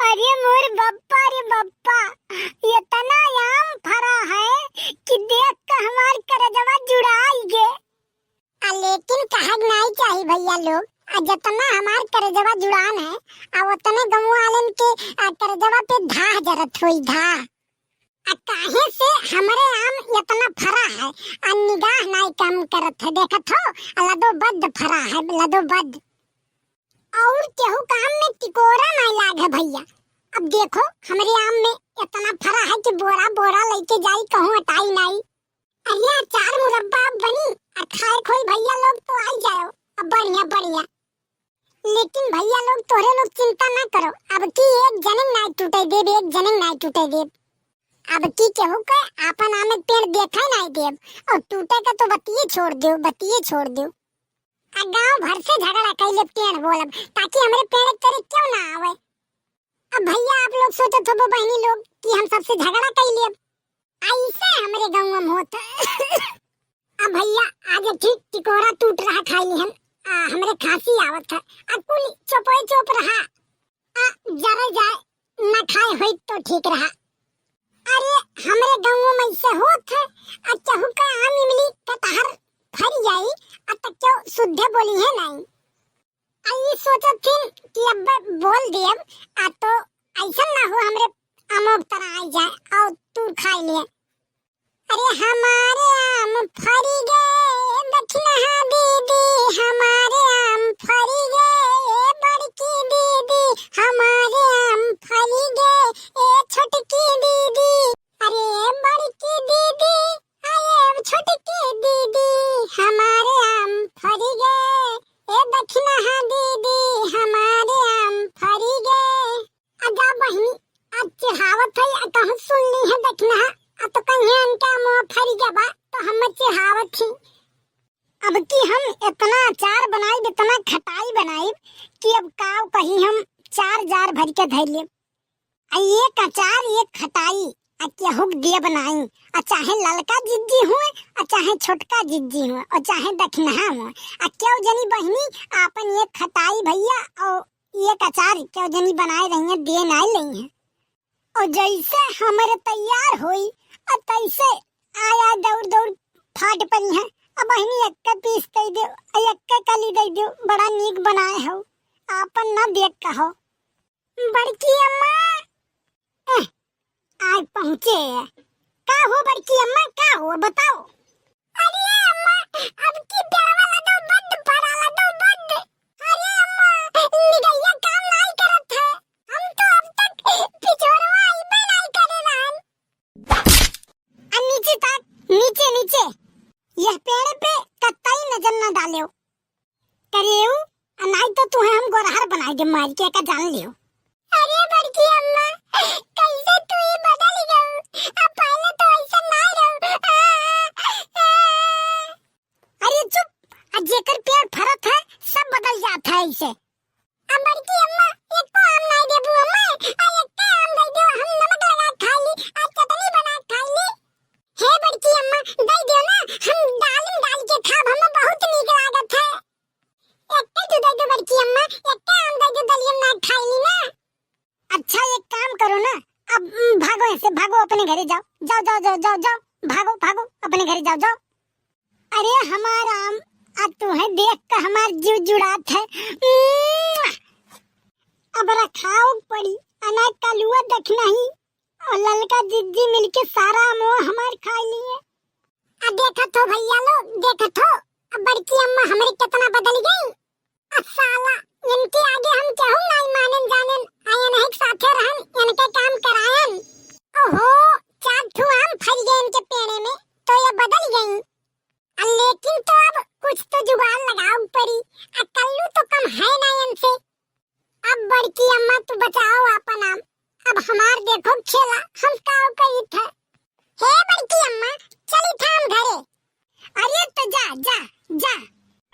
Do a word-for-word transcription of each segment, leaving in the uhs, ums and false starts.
अरे मोर बप्पा रे बप्पा, इतना आम फरा है कि देख के हमार करजवा जुड़ाई गे। आ लेकिन कहक नाई चाही भइया लोग, आ जतना हमार करजवा जुड़ान है, आ ओतने गउँवा वालन के, आ, करजवा पे धाह जरत होई, धाह। आ काहे से हमरे आम इतना फरा है, आ निगाह नाई कम करत है, देखत हो, आ लदोबद फरा है, लदोबद। और केहू काम में टिकोरा नाई लाग है भइया। अब देखो, हमरे आम में इतना फरा है कि बोरा बोरा लइके जाई, कहूँ अटाई नाई। अरे अचार मुरब्बा अब बनी, आ खाए खोई भइया लोग तो आई जाओ, अब बढ़िया बढ़िया। लेकिन भइया लोग, तोहरे लोग चिंता ना करो, अब की एक जनिन नाई टूटे देब, एक जनिन नाई टूटे देब। अब की केहू के आपन आम के पेड़ देखे नाई देब, और टूटे का तो बतिये छोड़ दियो, बतिये छोड़ दियो। आ गाँव भर से झगड़ा कइ लेब पेड़ बोलब, ताकि हमरे पेड़ के तरे केहू ना आवे। अब भइया आप लोग सोचत होबो बहिनी लोग कि हम सबसे झगड़ा कइ लेब, ऐसे हमरे गाँव में होत। अब भइया आज ठीक टिकोरा टूट रहा खाई लिहन, आ, हमरे खांसी आवत है, आ कुल चोपे चोप रहा, आ जरा जाए ना खाए होई तो ठीक रहा। अरे हमरे गाँव में ऐसे होत है, आ केहू का आम इमली कटहर फरी जाई, आ त केहू सुद्धे बोली है नाई। आ ई सोचत थिन कि अब बोल देब, आ तो ऐसन ना हो हमरे अमोक तरह आई जाए और तू खाई ले। अरे हमारे आम फरी गए दखिनहा दीदी, हमारे आम फरी गए बड़की दीदी, हमारे आम फरी गए ए छोटकी दीदी। अरे बड़की दीदी, अरे छोटकी दीदी, हमारे आम फरी गए ए दखिनहा दीदी, हमारे आम फरी गए। अजा बहिनी, आज चिढ़ावत है, आ कहूँ सुन ली है दखिनहा, आ तो कहीं इनका मुँह फरी गबा, तो हम चिढ़ावत ही। अब की हम इतना अचार बनाइब, इतना खटाई बनाइब कि अब काव कही हम चार जार भर के धइ लेब। आ एक अचार, एक खटाई, आ केहू के देब नाई, आ चाहे ललका जिज्जी हुए, आ चाहे छोटका जिज्जी हुए, और चाहे दखिनहा हुए, आ केहू जनी बहिनी आपन एक खटाई भइया और एक अचार केहू जनी बनाए रहिए, दे नाई लइहे। और जैसे हमरे तैयार होई, आ तैसे आया दौड़ दौड़ फाट पड़ी है। अब बहिनी एक्के पीस दे दे, आ एक्के कली दे दे, बड़ा नीक बनाए हो, आपन ना देख कहो। बड़की अम्मा, एह, आइ पहुँचे। का हो बड़की अम्मा, का हो, बताओ। अरे अम्मा, अब की पेड़वा लदोबद फरा, लदोबद। अरे अम्मा, निगहिया काम नाई करत है। हम तो अब तक पिछोरवा अइबे नाई करे रहन। आ नीचे तक, नीचे, नीचे। यह पेड़ पे कतई नजर न डालेव। करेऊ, आ नाई तो तुहे हम गोरहर बनाई दे मार के, का जान लियो। अरे बड़की अम्मा, कैसे तू ही बदल गऊ? अब पहले तो ऐसा ना रहू। आ, आ, आ। अरे चुप, आ जेकर पेड़ फरत है, सब बदल जात है ऐसे। अब बड़की अम्मा, एको आम नाई देबू अम्मा, आ एक्के आम दे दियो, हम नमक लगा के खाई ली, आ चटनी बना के खाई ली। हे बड़की अम्मा, दे दियो ना, हम दाल में डाल के खाब, हमें बहुत नीक लागत है। एक्के तू दे दो बड़की अम्मा, एक्के आम दे दो, दलिया में ना खाई ली ना। अच्छा, एक काम करो ना, अब, उम, भागो यहाँ से, भागो अपने घरे जाओ, जाओ, जाओ, जाओ, जाओ, जाओ, भागो, भागो, अपने घरे जाओ, जाओ। अरे हमार आम, आ तुहे देख के हमार जीव जुड़ात है। उम्म। अब रखाव पड़ी, अना कलुआ देख नहीं, और ललका जिज्जी मिलके सारा आमवा हमार खा लिए। आ देखत हो भइया लोग, देखत हो, अब बड़की अम्मा हमरे कितना बदल गई। आ साला, इनके आगे हम केहू नाई मानन जानन, आ इनहे के साथे रहन, इनके काम करायन। ओहो, चार ठू आम फर गए इनके पेड़े में, तो ये बदल गई। आ लेकिन तो अब कुछ तो जुगाड़ लगाव पड़ी, आ कल्लू तो कम है ना इनसे। अब बड़की अम्मा तू बचाओ आपन आम, अब हमार देखो खेला, हम का करी था। हे बड़की अम्मा, चली था हम घरे। अरे तो जा, जा, जा।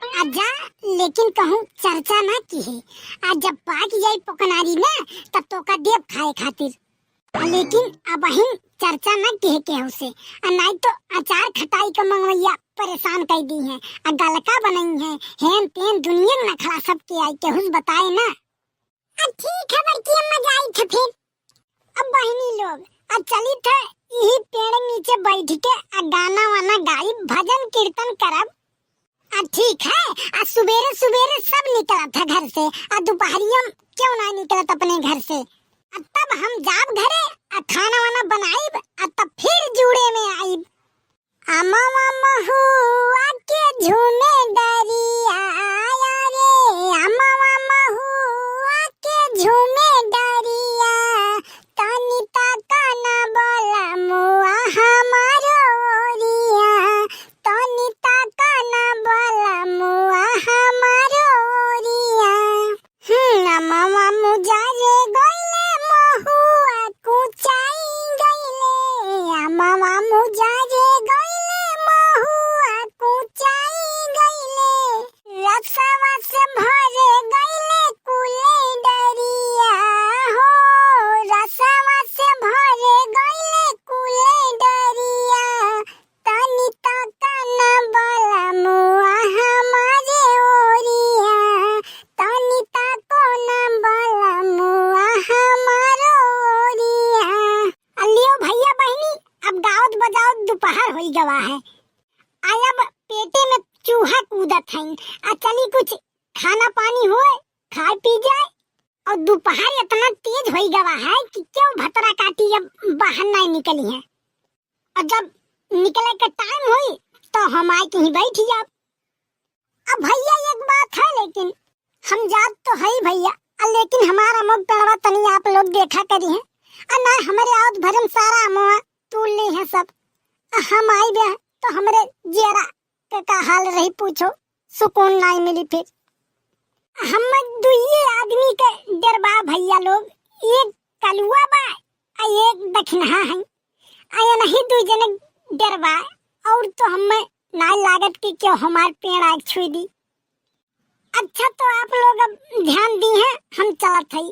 आ जा, लेकिन कहूँ चर्चा ना किहे। आ जब पाक जाई पोकनारी ना, तब तोका देब खाए खातिर। आ लेकिन अबहिन चर्चा ना किहे केहू से। आ नाई तो अचार खटाई के मंगवैया परेशान कई दीहे। आ गलका बनइहे, हेन तेन दुनिया के नखरा सबके आई, केहू से बताए ना। आ ठीक है बड़की अम्मा, जाई थे फिर। अब बहिनी लोग, आ चली थे यही पेड़ नीचे बैठ के आ गाना वाना गाइब, भजन कीर्तन करब। आ ठीक है, आ सुबेरे सुबेरे सब निकलत है घर से, आ दुपहरिया में क्यों ना निकलत अपने घर से। आ तब हम जाब घरे, आ खाना वाना बनाइब, आ तब फिर जुड़े में आइब। अमवा महुआ के झूमे डरिया, रे अमवा महुआ के झूमे डरिया, तनी ताका ना बलमुआ हमारो ओरिया, तनी ताका ना बलमुआ हमारो ओरिया। हम्म, अमवा मुजारे गइले, महुआ कुचाई गइले, अमवा मुजारे गइले, महुआ कुचाई गइले। रसवा से भरे गइले कुले डरिया हो, रसवा से भरे गइले कुले डरिया। तनी ताका ना बलमुआ हमारे ओरिया, तनी ताको ना बलमुआ हमारो ओरिया। आ लियो भइया बहिनी, अब गावत बजावत दुपहर होई गवा है। आ अब पेटे में चूहा कूदत हईं। आ चली कुछ खाना पानी होए, खाए पी जाए। और दुपहर इतना तेज होई गवा है कि क्यों भतरा काटी अब बाहर नहीं निकली है। और जब निकले के टाइम होई तो हम आए कहीं बैठ जाब। अब भइया एक बात है, लेकिन हम जात तो है भइया, आ लेकिन हमारा अमवा पेड़वा तनी आप लोग देखा करी है। आ ना हमरे आवत भरम सारा अमवा तूल ली है सब। आ हम आई बे तो हमरे जियरा के का हाल रही पूछो, सुकून नाई मिली फिर। हम दुइये आदमी के डर बा भइया लोग, एक कलुआ बा आ एक दखिनहा है। आ ये नहीं दुई जने डर बा, और तो हमें नाई लागत कि क्यों हमार पेड़ आग छुई दी। अच्छा तो आप लोग अब ध्यान दी हैं, हम चलत हई।